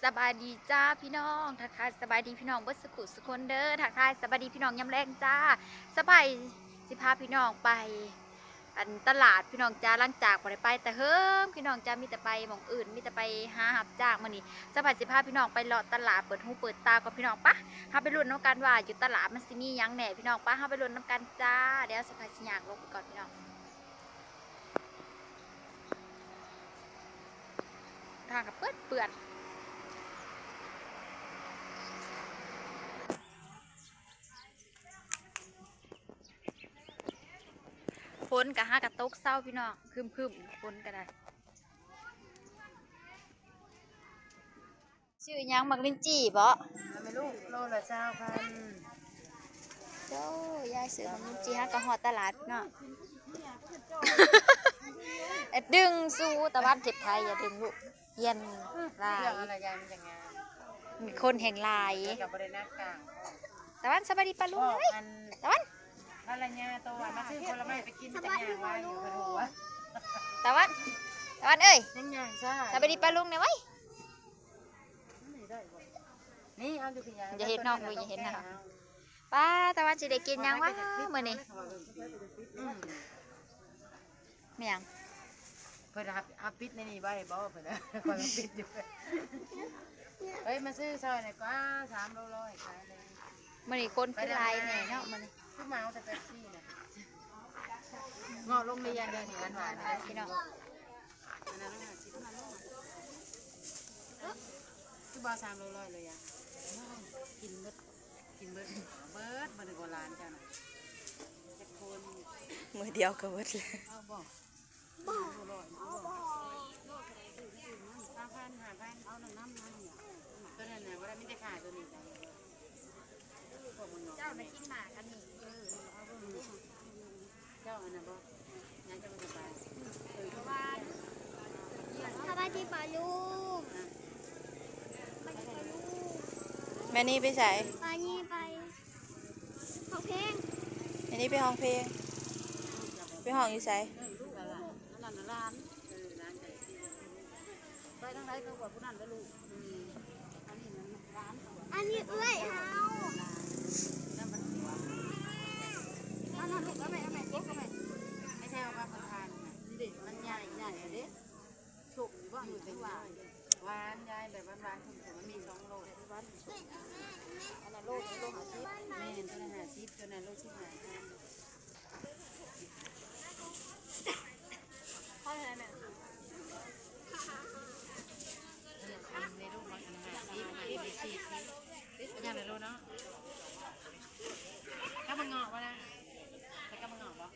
ສະບາຍດີຈ້າພີ່ນ້ອງ ທັກທາຍສະບາຍດີພີ່ນ້ອງເບິດສຸຂູສຸຄົນເດີ ທັກທາຍສະບາຍດີພີ່ນ້ອງຍາມແລງຈ້າ. ສະບາຍ ຊິພາພີ່ນ້ອງໄປ ອັນຕະຫຼາດພີ່ນ້ອງຈ້າ ຫຼັງຈາກບໍ່ໄດ້ໄປແຕ່ເຫິງພີ່ນ້ອງຈ້າ ມີແຕ່ໄປໝ່ອງອື່ນ ມີແຕ່ໄປຫາຮັບຈ້າງ. ມື້ນີ້ສະບາຍຊິພາພີ່ນ້ອງໄປເລາະຕະຫຼາດ ເປີດຫູເປີດຕາກ່ອນພີ່ນ້ອງ. ປະ ເຮົາໄປລຸ້ນນຳກັນວ່າຢູ່ຕະຫຼາດມັນຊິມີຫຍັງແດ່ພີ່ນ້ອງ. ປະ ເຮົາໄປລຸ້ນນຳກັນຈ້າ. ດຽວສະບາຍຊິຍ່າງລົງໄປກ່ອນພີ່ນ້ອງ. ທາງກໍເປື້ອນເປື້ອນ ຝົນກໍຫາກໍຕົກເຊົາພີ່ນ້ອງ ຄຶ້ມໆ ຝົນກໍໄດ້. ຊື້ຫຍັງ ໝາກລິນຈີ່ບໍ? ແມ່ລູກ ໂລລະຊາວພັນ. ໂອ້ ຍາຍຊື້ໝາກລິນຈີ່ ຫາກໍຮອດຕະຫຼາດເນາະ. ເອີ ດຶງ ສູຕາວັນ ເກັບໄຂ່ ຢ່າດຶງລູກ ຢ້ານຫຼາຍ. ເລື່ອງອະໄລ ຍາຍມັນຈະງາມ ມີຄົນແຮ່ງຫຼາຍ ແຕ່ກໍບໍ່ໄດ້ໜັກກາງ. ຕາວັນ ສະບາຍດີປ້າລຸງເອີຍ. ຕາວັນ ພັນລະຍາໂຕວ່າມາຊື້ຜົນລະໄມ້ໄປກິນ ມັນຈະຍ່າງໄວຢູ່ ເພິ່ນຮູ້ວ່າ. ຕາວັນ ຕາວັນເອີຍ ຍັງຍ່າງຊ້າ ສະບາຍດີປ້າລຸງແດ່ໄວ. ນີ້ ເອົາຢູ່ພີ້ ຢ່າເຮັດນ້ອງລູກ ຢ່າເຮັດນ້ອງ. ປ້າ ຕາວັນຊິໄດ້ກິນຫຍັງວະມື້ນີ້? ອືມ ແມ່ນຫຍັງ? ເພິ່ນເອົາ ເອົາປິດໃນນີ້ໄວ້ບໍ? ເພິ່ນ ຂ້ອຍກໍປິດຢູ່. ເອີຍ ມາຊື້ຊ່ອຍໜ່ອຍກວ່າ ສາມໂລຮ້ອຍຂາຍເລີຍ. ມື້ນີ້ຄົນຄືຫຼາຍແດ່ເນາະມື້ນີ້. ຄືເມົາແຕ່ເປັບຊີນະ. ເງາະໂຮງຮຽນເດີນີ້ ຫວານໆ ພີ່ນ້ອງ. ອັນນັ້ນໂລຫ້າສິບ ຄືບໍ່ເອົາສາມໂລຮ້ອຍເລີຍອະ? ກິນເບິດ ກິນເບິດ ເບິດ ມື້ນີ້ກໍຫຼານເຈົ້ານະ ຈັກຄົນ ມື້ດຽວກໍເບິດແລ້ວ. ເອົາບໍ່? ບໍ່ ໂລຮ້ອຍ ເອົາບໍ່? ຫ້າພັນ ຫ້າພັນ ເອົານຳ ນຳ ນຳ ຕົວນັ້ນນະ ບໍ່ໄດ້ ມີແຕ່ຂາຕົວນີ້ໄດ້. ເຈົ້ານະກິນໝາກອັນນີ້ ເອີ ເອົາເບິ່ງດູ. ເຈົ້າອັນນັ້ນບໍ່? ຍາຍຈະບໍ່ສະບາຍ. ສະບາຍດີປ້າລຸງ. ແມ່ນີໄປໃສ? ແມ່ນີໄປຮ້ອງເພງ. ແມ່ນີໄປຮ້ອງເພງ. ໄປຮ້ອງຢູ່ໃສ? ອັນນັ້ນນະຫຼານ. ໄປທາງໃດກໍວ່າຜູ້ນັ້ນແຫຼະລູກ. ອັນນີ້ເອື້ອຍເຮົາ. ອັນນັ້ນລູກ ເອົາແມ່ ເອົາແມ່ ກົກ ເອົາແມ່ ໃຫ້ແຊວວ່າເພິ່ນທານ. ມັນໃຫຍ່ ໃຫຍ່ເດ້. ສົມຢູ່ບໍ່? ຢູ່ ຫວານ ຫວານຍາຍ ແບບຫວານໆ ສົມໆ ມັນມີສອງໂລ. ອັນນັ້ນໂລ ໂລຫ້າສິບ. ແມ່ນ ໂລລະຫ້າສິບ ຕົວນັ້ນໂລສິບຫ້າ. ເທົ່າໃດແມ່? ອັນນີ້ລູກມັນອັນຫ້າສິບ ອັນນີ້ສີ່ສິບ. ເປັນຫຍັງລະລູກເນາະ? ກັບມະເງາະບໍ່ນະ? ໃສ່ກັບມະເງາະບໍ່?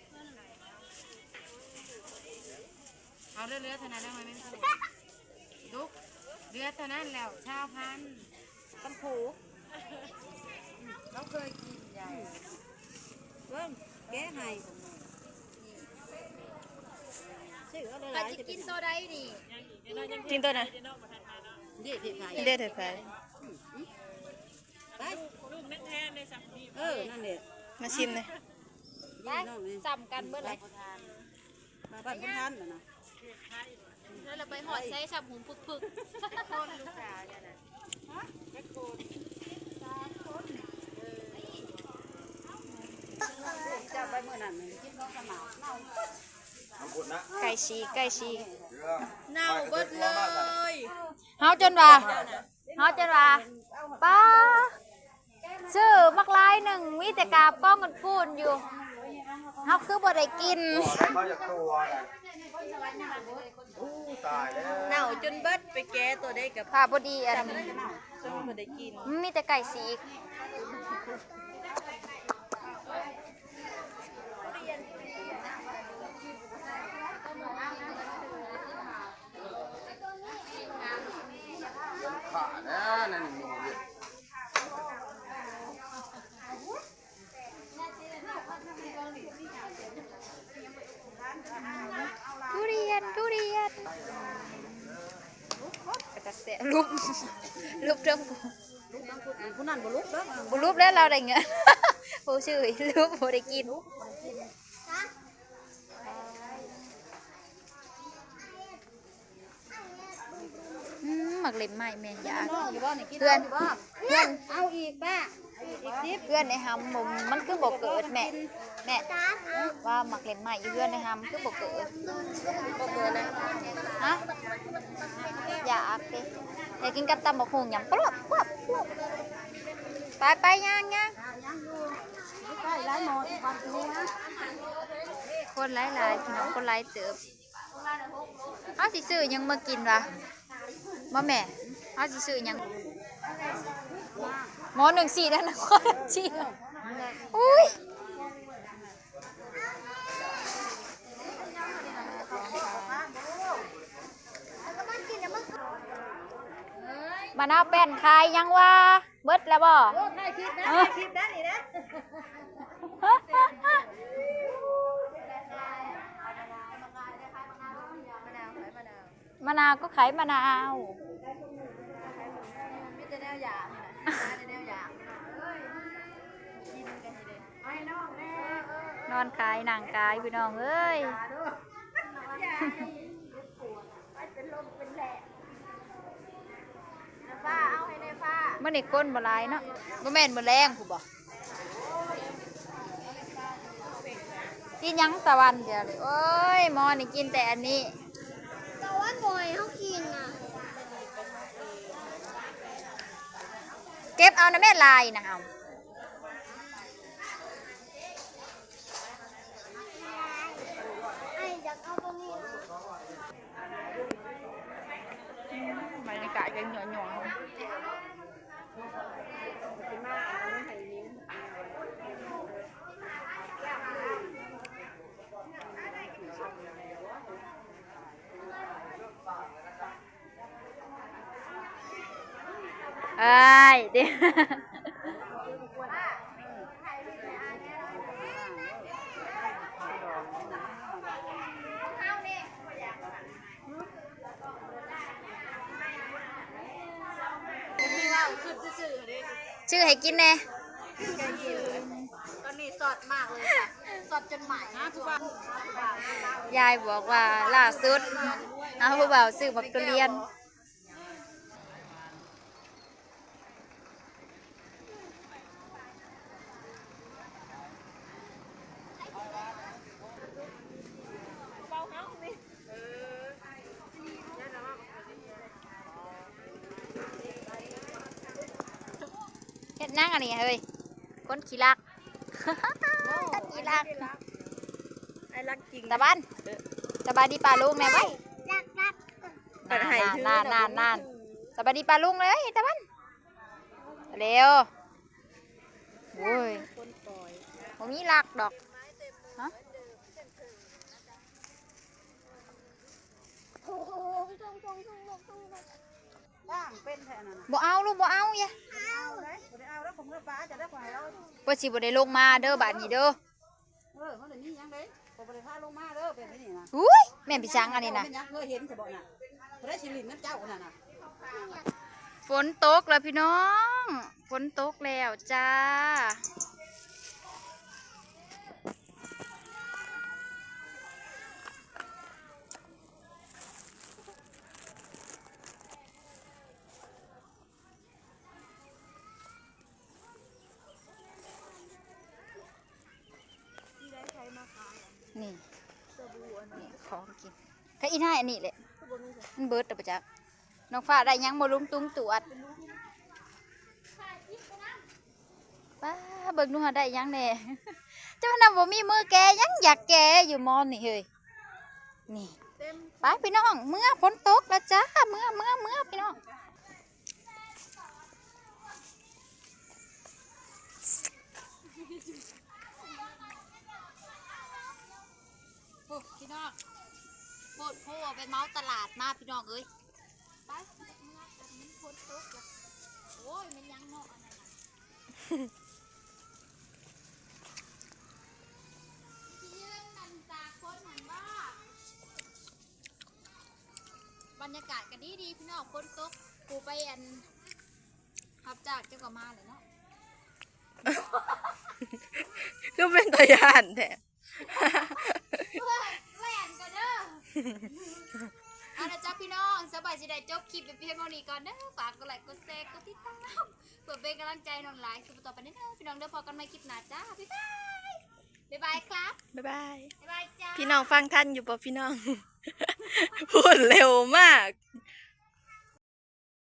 ເອົາເຫຼືອໆ ເທົ່ານັ້ນແລ້ວ ມັນແມ່ນ ລູກ ເຫຼືອເທົ່ານັ້ນແລ້ວ ຊາວພັນ. ຄັນໂພ ເຮົາເຄີຍກິນໃຫຍ່. ເບິ່ງ ແກະໃຫ້ ຊື້ເອົາຫຼາຍໆ. ໃຜຊິກິນໂຕໃດນີ້? ກິນໂຕນັ້ນ. ເດ້ ເດ້ ເດ້ ໄປ ເອີ ນັ້ນແຫຼະ ມາຊິມເລີຍ. ໄປ ຊ້ຳກັນເບິດເລີຍ. ບ້ານບໍ່ທັນແລ້ວນະ. ແລ້ວລະໄປຮອດໃສຊ້ຳຫຸມປຶກໆ. ຈັກຄົນລູກສາວເຈົ້ານະ? ຈັກຄົນ? ສາມຄົນ. ເຈົ້າໄປມື້ນັ້ນກິນຂອງຂະໜາດເນົ່າ. ໄກ່ສີກ ໄກ່ສີກ ເນົ່າເບິດເລີຍ. ເຮົາຈົນວ່າ ເຮົາຈົນວ່າ ປ້າ ຊື້ບັກຫຼາຍໜຶ່ງ ມີແຕ່ກາບກອງກັນພຸ້ນຢູ່ ເຮົາຄືບໍ່ໄດ້ກິນ. ເນົ່າຈົນເບິດ ໄປແກະໂຕໃດກໍ ຖ້າບໍ່ດີອັນ ບໍ່ໄດ້ກິນ. ມັນມີແຕ່ໄກ່ສີກ. ທຸລຽນ ທຸລຽນ ເປັນຕາແຊບ. ຫຼຸບ ຫຼຸບເທິງ ຜູ້ນັ້ນບໍ່ຫຼຸບເດີ ບໍ່ຫຼຸບແລ້ວ ລາວໄດ້ເງິນ ຜູ້ຊື້ຫຼຸບ ບໍ່ໄດ້ກິນ. ອືມ ໝາກເຫຼັ້ມໄມ້ແມ່ ຢາກ ເພື່ອນ ເພື່ອນ ເອົາອີກປ້າ ອີກສິບ ເພື່ອນໄອ້ຫຳ ມັນຄືບໍ່ເກີດແມ່ ແມ່ ວ່າໝາກເຫຼັ້ມໄມ້ຢູ່ເຮືອນໄອ້ຫຳຄືບໍ່ເກີດ ບໍ່ເກີດນະ ຮະ ຢາກເດ້ ຢາກກິນກັບຕຳບັກຫຸ່ງ ຫຍັງ ປວບ ປວບ ປວບ ໄປ ໄປ ຍ່າງ ຍ່າງ ຄົນຫຼາຍໆ ພີ່ນ້ອງ ຄົນຫຼາຍເຕີບ. ເຮົາຊິຊື້ຫຍັງມາກິນວະ ບໍ່ແມ່ ເຮົາຊິຊື້ຫຍັງ ໝໍໜຶ່ງສີ່ ນະຄອນຫຼວງ ສີ່ ອຸ້ຍ ມະນາວແປ້ນຂາຍຫຍັງວະ ເບິດແລ້ວບໍ່? ໂອ້ ຖ່າຍຄລິບນະ ເອີ ຖ່າຍຄລິບນະນີ້ນະ ມະນາວກໍຂາຍມະນາວ ມີແຕ່ແນວຢາກນີ້ນະ ມີແຕ່ແນວຢາກ ກິນກັນຢູ່ເດ້ ນອນຂາຍນັ່ງຂາຍ ພີ່ນ້ອງເອີຍ. ມື້ນີ້ຄົນບໍ່ຫຼາຍເນາະ ບໍ່ແມ່ນມື້ແລງພຸ້ນບໍ່? ກິນຫຍັງຕາວັນດຽວນີ້ ໂອ້ຍ ໝໍນີ້ກິນແຕ່ອັນນີ້ ຕາວັນບໍ່ໃຫ້ເຮົາກິນນະ ເກັບເອົານະແມ່ ຫຼາຍນະ ເອົາ. ບັນຍາກາດຍັງຫຍໍ້ໆ ເອີຍ ຊື້ໃຫ້ກິນແດ່. ຕອນນີ້ຊອດມາກເລີຍ ຊອດຈົນໄໝ້. ຍາຍບອກວ່າລ່າສຸດ ເອົາຜູ້ບ່າວຊື້ບັກທຸລຽນ. ເຮັດຫຍັງອັນນີ້ເຮີ້ຍ ຄົນຂີ້ລັກ ຂີ້ລັກ ອ້າຍລັກຈິງ. ຕາວັນ ສະບາຍດີປ້າລຸງແດ່ໄວ້. ສະບາຍດີປ້າລຸງເລີຍຕາວັນ ເລັວ. ໂອ້ຍ ບໍ່ມີລັກດອກ ຮະ. ບໍ່ເອົາລູກ ບໍ່ເອົາ ຢ່າ ບໍ່ໄດ້ເອົາເດ້ ບໍ່ໄດ້ເອົາແລ້ວ ຂອງເມືອປ້າຈະໄດ້ ເພິ່ນຊິບໍ່ໄດ້ລົງມາເດີບາດນີ້ເດີ. ເອີ ເຮົາໄດ້ມີຫຍັງເດ້ ບໍ່ໄດ້ພາລົງມາເດີ ແບບນີ້ນະ. ອຸ້ຍ ແມ່ນໄປສັງອັນນີ້ນະ ແມ່ນຫຍັງ ເຄີຍເຫັນຊະບໍ່ນະ ຜູ້ໃດຊິຫຼິ້ນນຳເຈົ້ານັ້ນນະ. ຝົນຕົກແລ້ວພີ່ນ້ອງ ຝົນຕົກແລ້ວຈ້າ. ນີ້ ນີ້ຂອງກິນ ກະອີ່ນາຍອັນນີ້ແຫຼະ ມັນເບິດແລ້ວບໍ່ຈັກ. ນ້ອງຟ້າໄດ້ຫຍັງບໍ່ລຸງຕຸງຕວດ? ປ້າ ເບິ່ງດູຫາໄດ້ຫຍັງແດ່. ເຈົ້ານຳບໍ່ມີມືແກະ ຍັງຢາກແກະຢູ່ໝໍນີ້ເຮີ້ຍ. ນີ້ ໄປພີ່ນ້ອງ ເມືອ ຝົນຕົກແລ້ວຈ້າ ເມືອ ເມືອ ເມືອ ພີ່ນ້ອງ. ໂອ້ ພີ່ນ້ອງ ໂພດໂພ ໄປເໝົາຕະຫຼາດມາພີ່ນ້ອງເອີຍ. ໄປ ເມືອກັນ ມັນຝົນຕົກລະ. ໂອ້ຍ ແມ່ນຫຍັງເນາະອັນນັ້ນນະ ຊິຢືມນຳຕາຄົນຫັ້ນບໍ່. ບັນຍາກາດກະດີດີພີ່ນ້ອງ ຝົນຕົກ ຜູ້ໄປອັນຮັບຈ້າງເຈົ້າກະມາແຫຼະເນາະ. ຄືເປັນຕາຢ້ານແທ້. ແລ່ນກະເດີ. ເອົາລະຈ້າພີ່ນ້ອງ ສະບາຍຊິໄດ້ຈົບຄລິບໄປພຽງເທົ່ານີ້ກ່ອນເດີ. ຝາກກົດໄລກ໌ ກົດແຊ ກົດຕິດຕາມ ເພື່ອເປັນກຳລັງໃຈໃຫ້ນ້ອງຫຼາຍຄືຕໍ່ໄປເດີພີ່ນ້ອງເດີ. ພໍ້ກັນໃໝ່ຄລິບໜ້າຈ້າ ບາຍບາຍ ບາຍບາຍຄັບ ບາຍບາຍ ບາຍບາຍຈ້າ. ພີ່ນ້ອງຟັງທັນຢູ່ບໍ່ພີ່ນ້ອງ? ພູດເລັວມາກ.